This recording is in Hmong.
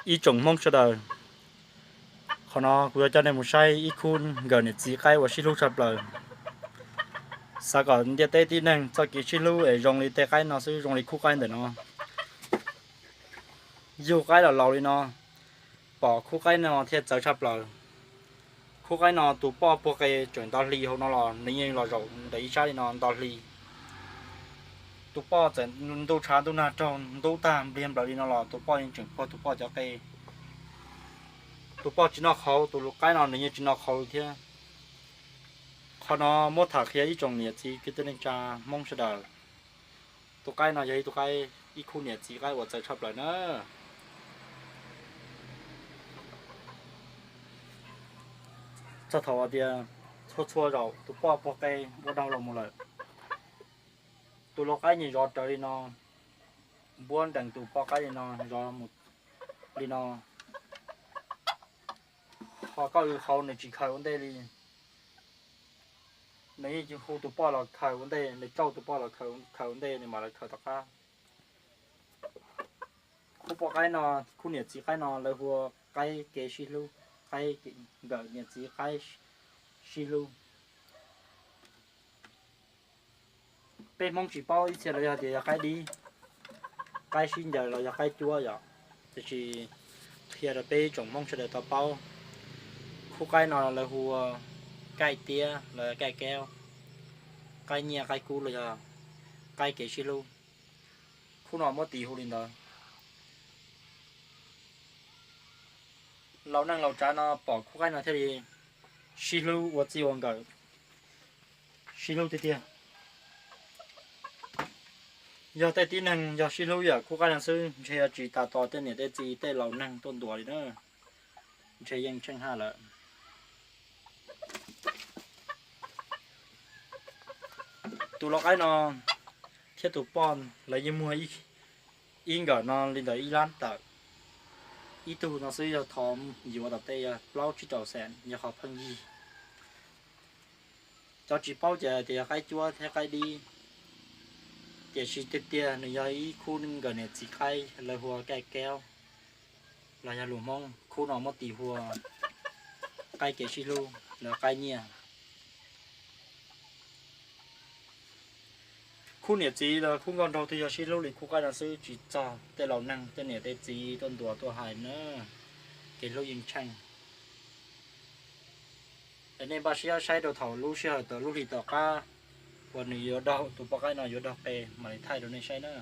Ib tsoom Hmoob sawv daws, qhov no kuv yuav coj nej mus saib ib khub nkawm niam txiv qaib uas sib hlub tshaj plaws. Xav kom ntiaj teb tib neeg txoj kev sib hlub es zoo li tej qaib no xwb, zoo li khub qaib ntawm no. Yug qaib los laus li no, pom khub qaib no thiaj txawv tshaj plaws. Khub qaib no tus poj puag qe tseem nto hli hauv no los nws yeej los zaum ntawm ib sab li no nto hli. Tus poj txawm ntuj tshav ntuj nag raug ntub tag npliag nplaws li no los tus poj yeej tseem puag tus poj cov qe. Tus poj tsis noj qhauv, tus qaib no nws yeej tsis noj qhauv li thiab. Qhov no muab tham qhia ib tsoom niam txiv kwv tij neej tsa Hmoob sawv daws. Tus qaib no yog ib tug qaib, ib khub niam txiv qaib uas txawv tshaj plaws na. Txog thaum hais tias txhua txhua zaus tus poj puag qe ua dau los mus lawm, tus lau qaib nyias zov rawv li no, npuab nrees tus poj qaib li no, zov mus li no. Ho koj ua qhauv nws tsis khaws ua ntej li. Nws yeej hu tus poj los khaws ua ntej, nws cauj tus poj los khaws ua ntej nws mam li khaws tom qab. Khub poj qaib no, khub niam txiv qaib no lawv hu ua qaib kev sib hlub, qaib nkawm niam txiv qaib sib hlub. Peb Hmoob tsis paub, ib txhia lawv yog tias yog qaib dib, qaib sib ncaws los yog qaib cuab yom. Tiam sis qhia rau peb tsoom Hmoob sawv daws tau paub, khub qaib no lawv hu ua kaij tiab los yog kaij kaub, qaib nyiaj qaib kub los yog qaib kev sib hlub. Khub no muab tis hu li ntawd. Laus neej laus tsav no pom khub qaib no thiaj li sib hlub ua txij ua nkawm, sib hlub tiag tiag. Yog tej tib neeg yog sib hlub yam khub qaib no xwb ntshe yuav tsis tas tos tej niam tej txiv tej laus neeg tuaj ntuas li na, ntshe yeej tsheej haj lawm. Tus lau qaib no thiab tus poj lawv yeej muag ib nkawm no li ntawm ib lab tawm. Ib tug no xwb yog thov yuav tom tej yog plaub tsib rau xees yog qhov pheej yig. Cov tsis paub ces tias yog qaib cuab thiab qaib dib, tiam sis tiag tiag nws yog ib khub nkawm niam txiv qaib lawv hu ua kaij kaub los yog lus Hmoob, khub no muab tis hu ua qaib kev sib hlub los qaib nyiaj. Khub niam txiv los khub nkauj nraug twb yog sib hlub li khub qaib no xwb, tsis txog tej laus neeg tej niam tej txiv tuaj ntuas tuaj hais na, kev hlub yeej tsheej. Es nej npaj siab saib rau thaum lub sij hawm tom lub hlis tom qab uas nws yuav daug, tus poj qaib no yuav daug qe mam li thaij rau nej saib na.